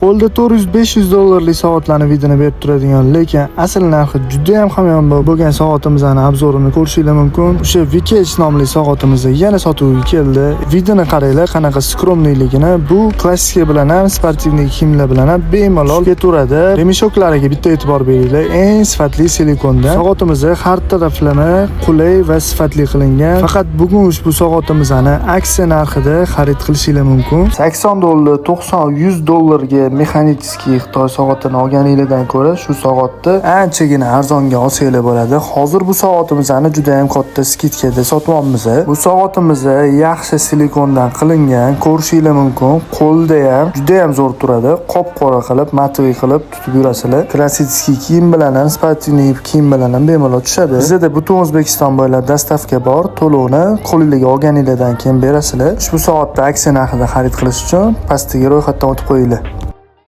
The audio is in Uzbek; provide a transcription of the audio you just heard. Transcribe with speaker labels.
Speaker 1: Qo'lda 400-500 dollarlik soatlarni вид ini berib turadigan, lekin asl narxi juda ham hamyonbop bo'lgan soatimizni обзор ini ko'rishinglar mumkin. O'sha VKH nomli soatimiz yana sotuvga keldi. Вид ini qaranglar, qanaqa скромный ligini. Bu klassika bilan ham, спортивный kiyimlar bilan ham bemalol ketaveradi. Ремешок lariga bitta e'tibor beringlar. Eng sifatli silikonda. Soatimiz har taraflama qulay va sifatli qilingan. Faqat bugun ushbu soatimizni aksiya narxida xarid qilishinglar mumkin. 80 dollar, 90, 100 dollarga механический Xitoy soatini olganinglardan ko'ra shu soatni anchagina arzonga olsanglar bo'ladi. Hozir bu soatimizni juda ham katta скидка da sotyapmiz. Bu soatimiz yaxshi silikondan qilingan, ko'rishinglar mumkin. Qo'lda ham juda ham zo'r turadi. Qop-qora qilib, матовый qilib tutib yurasizlar. Klassik kiyim bilan ham, спортивный kiyim bilan ham bemalol tushadi. Bizda butun O'zbekiston bo'ylab доставка bor. To'lovni qo'lingizga olganinglardan keyin berasizlar. Ushbu soatni aksiya narxida xarid qilish uchun pastdagi ro'yxatdan o'tib qo'yinglar.